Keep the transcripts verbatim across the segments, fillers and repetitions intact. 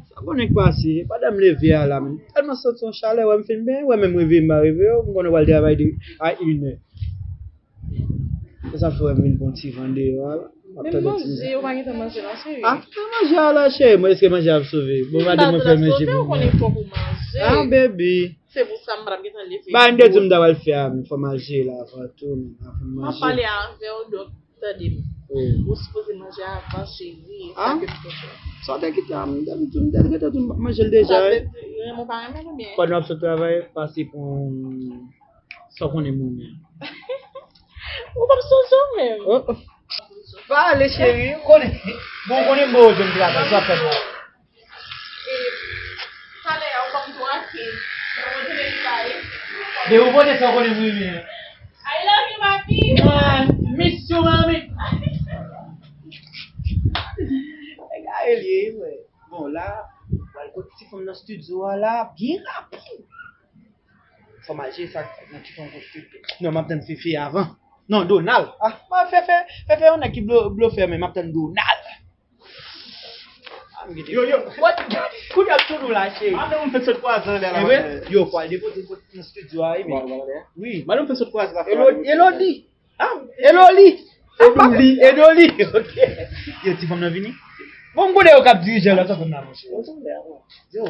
Sa konnen k pase, pandan m leve a la, m tèlman santi yon chalè, wè m fin benyen, wè menm reveye m pa reveye, m konnen w al travay de, a inè. Se sa fè wè m vin pran ti van deyò a la. M ap Men tande ti manje, mizik. Ou pa gentan manje la, cheri. Ah, nan manje a la, cheri, mwen, èske manje a ap sove? Bon, madanm mwen fè manje pou mwen. Ou konnen fòk ou manje. Ah, baby. Se pou sa m pa t ap gentan leve. Ba, m te di m ta pral fè a, men fò m al jere la avan tou, men avan m manje. M ap pale avè w, donk, tande m. Oh. Ou sipoze manje avan, cheri, e sa ke m te fè. Sa w te kite a, m te, m te, m te gentan di w m p ap manje l deja, wi. Sa vle di, renmen w pa renmen l oubyen? Pandan w ap sot travay, pase pran sa w konnen m renmen an. Ou p ap sonje w menm. Oh, oh. Pa ale, cheri, ou konnen. Bon, ou konnen m bon, jwenn travay, sa w ap fè la. E, talè a, ou ban m twa ke, mwen te vin bay. Men ou pote sa w konnen m renmen an. I love you, papi. Ah, miss you, mami. Nèg a, e li ye, wi. Bon, la, pral kot ti fanm nan estidyo a la, byen rapid. Fò m al jere sa nan ti fanm kot Fefe. Non, m ap tann Fefe avan. Non, Donald. Ah, mwen Fefe, Fefe yon nèg ki blo-, blofè, men m ap tann Donald. Ah, m gen Yo, yo. What? Kounye a tou nou la, cheri. Madanm mwen fèk sot kwaze anlè la. Enben, yo, pral depoze l nan estidyo a, wi. Wi. Madanm mwen fèk sot kwaze la. Elodie. Ah, Eloli. Edoli. Edoli. Ok. Yo, ti fanm nan vini. Bon, m konnen yo k ap dirije lòt fanm nan, monchè. Yo.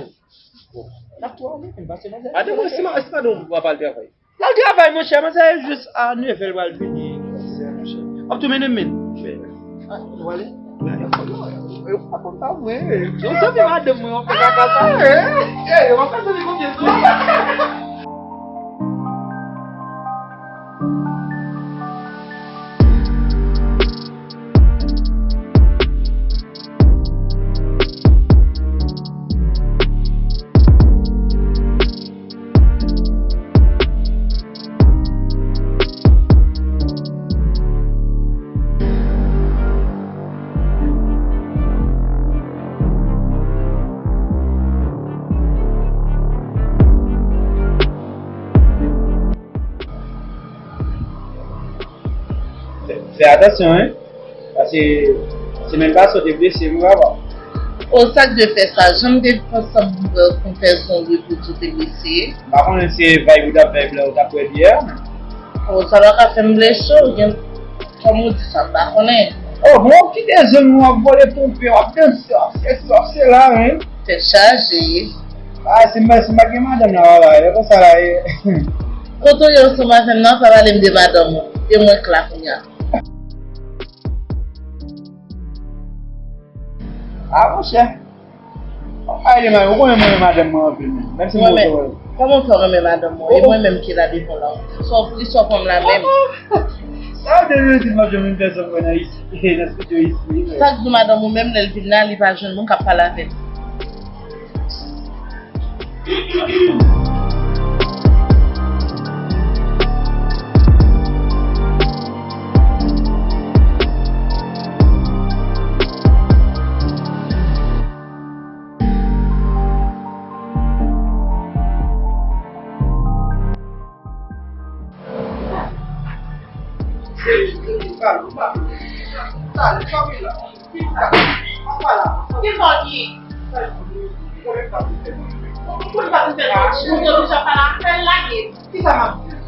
Bon. N ap tou ale, men pase nan zè. Ate, bon, si ma, si madanm w ap al travay. L al travay, monchè, manzè jis a nèf è l pral vini. Monchè. W ap tou mennen m, men. Ah, nou ale? Yo pa konn pa mwen. Yo, zanmi madanm mwen, w ap fè kaka sa. Eh, yo pa fè zanmi konfyans, non. Fè, fè atansyon, wi. Paske semèn pase, w te blese, m papa. O, sa k dwe fè sa? Jan m te panse m pran konpèzon wi pou di w te blese. M pa konnen se vibe ou t ap vibe la, ou t ap wè byè a, men. O, sa pa ka fè m blese, ou gen, kòm ou di sa, m pa konnen. O, bon, w ap kite zòn ou, w ap vole ponpe, w ap danse, w ap fè sa, w ap fè la, men. Tèt chaje. A, si m pa, si m pa t gen madanm la, papa, e konsa la ye. Kote w ye ansanm avè m nan, pa pale m de madanm ou. E mwen k la kounye a. A, monchè. Ay, de mal, ou konnen mwen renmen madanm mwen anpil, men. Menm si mwen renmen, kòman w fè w renmen madanm ou? E mwen menm ki la devan w la. Sa w, sa w pran m la menm. Sa w te vle di, m ap janm vin fè sa mwen nan isi, nan estidyo isi, wi. Sa k di madanm ou menm, lè l vin la, li pa jwenn moun k ap pale avè l.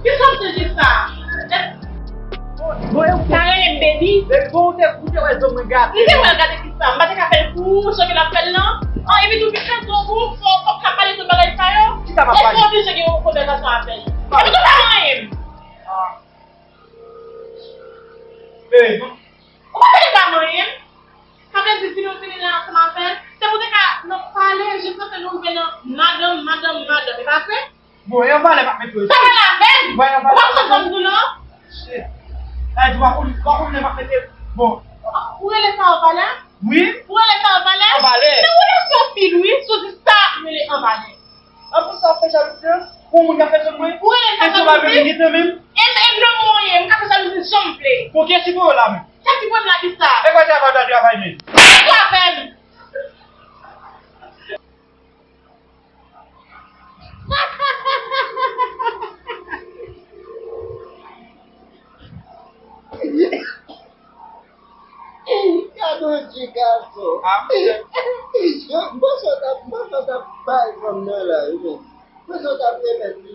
Kisa w di sa? Bon, e ou te. Sa rele m, baby. Baby, bon, ou te, ou te wè zòn mwen gate. M te wè l gate kisa? M pa te ka fè l pou ou, jan ke l ap fè l lan. An, epi tou, vin fè zòn pou ou, fò, fò k ap pale tout bagay sa yo. Kisa m ap pale? Èske w oblije gen yon konvèsasyon avè l? Epi tou, pa manyen m. Ah. Baby. Ou pa tande pa manyen m? Sa vle di, vin ou vini la ansanm avè l. Se pou te ka nan pale jiskaske nou rive nan madanm, madanm, madanm. E pa vre? Bon, e anba lè m ap mete w. Sa pale avè m? Bon, e anba lè m ap mete w. Ou pa konn sa m di w lan? Shit. Ay, di w pa konn, w pa konn lè m ap mete. Bon. Ou rele sa anba lè? Wi. Ou rele sa anba lè? Anba lè. Se relasyon fil, wi. Si w di sa, rele anba lè. An plis, sa ap fè jalouzi, an? Pou yon moun k ap fè zòn mwen? Ou rele sa jalouzi? E si w pa vle gen tan menm? E, e non, mwen, m ka fè jalouzi jan m vle. Bon, kiyès ki voye w la menm? Kiyès ki voye m la, kisa? E kwa travay w ta travay menm? Kiyès ki avè m? Gade yon ti gason. Ah, monchè. Mwen sot ap, mwen sot ap bay fanm nan la, wi, men. Mwen sot ap remèt li.